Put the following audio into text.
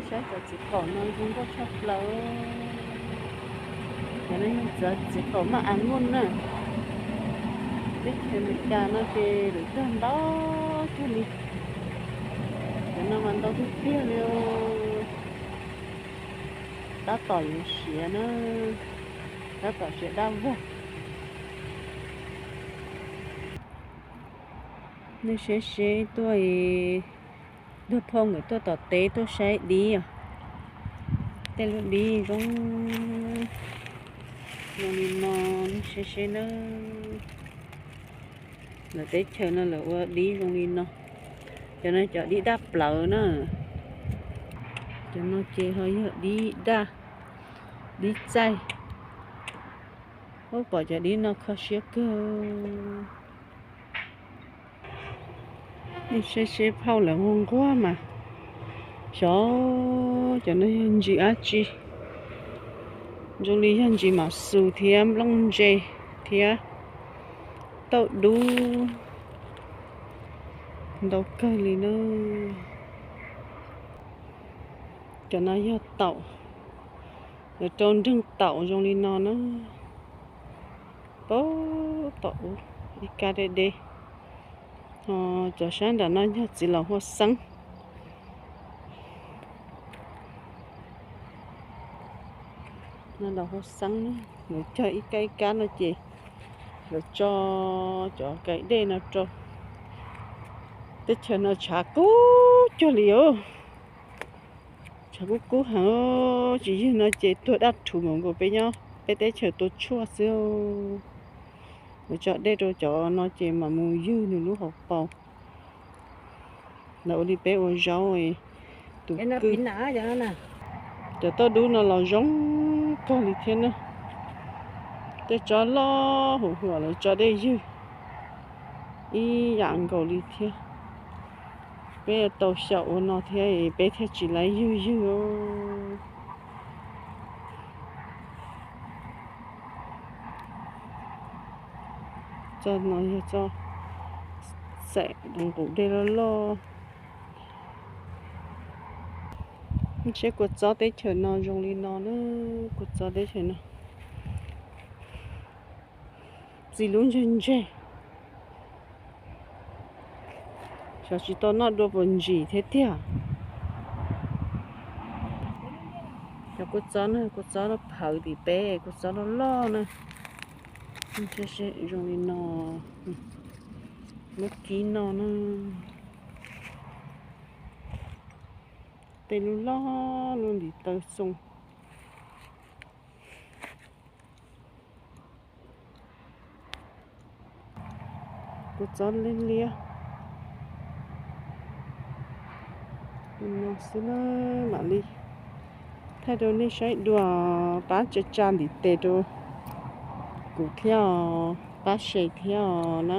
Saib cov txiv qaum no zoo nkauj tshaj plaws. Cov no yog cov txiv qaum maj av nkuj na. Teb chaws Amelikas no ces lawv cog ntau cuag li. Cov no mas ntau tiag tiag li. Tab tom yuav siav na, tab tom siav dab vog. Nej saib seb tuaj, tus phauj nkawd tuaj tom teb tuaj saib dib os. Tej lub dib zoo, zoo li no, nej saib seb nawb. Lawv teb chaws no lawv ua dib zoo li no. Cov no cov dib daj plawv na. Cov no ces ho yog dib daj, dib txaij. Ub, pom cov dib no kho siab kawg. Nej saib seb phauj lawv nquag nquag mas, xyov cov no yog ntsis dab tsi. Zoo li yog ntsis mam xus thiab nplooj ntse thiab tauj dub ntau kawg li na. Cov no yog taum, lawv rau nreeg taum zoo li no na. Pab tom ub ib kab deb deb. Ho cov sab nram no yog txiv laum hua xeeb. No laum hua xeeb, lawv cog ib kab ib kab no ces lawv tso cov kais dej no rau. Teb chaws no tshav kub cuag li os. Tshav kub kub heev, tsis yog no ces tuag dab rhuv nkaus nkaus peb nyob peb teb chaws tua tshuaj xwb. Lawv tso dej rau cov no ces mam mus ywg nws lub hauv paus. Lawv ua li peb ua zaub, tus kwj. Cov tauj dub no los zoo kawg li thiab na. Tej tsob loj huv huam lawv tso dej ywg ib yam nkaus li thiab. Peb tau xyaum ua no thiab peb thiaj tsis laib ywg ywg. Txoj no yog txoj xaim nqus dej loj loj. Seb kua txob teb chaws no zoo li no na, kua txob teb chaws no txi lub ntseg ntseg. Xyov tsis tau noj dua puas ntsim thiab tiag. Cov kua txob na, kua txob phawv tim peb, kua txob loj loj na. Zoo li no, muab kib noj na. Tej lub loj loj ntiv taw xoo. Kua txob liab liab. Li no xwb na, mam li thaij rau nej saib dua, pab tsa tsa ntiv tes rau kuv thiab os, pab share thiab os na.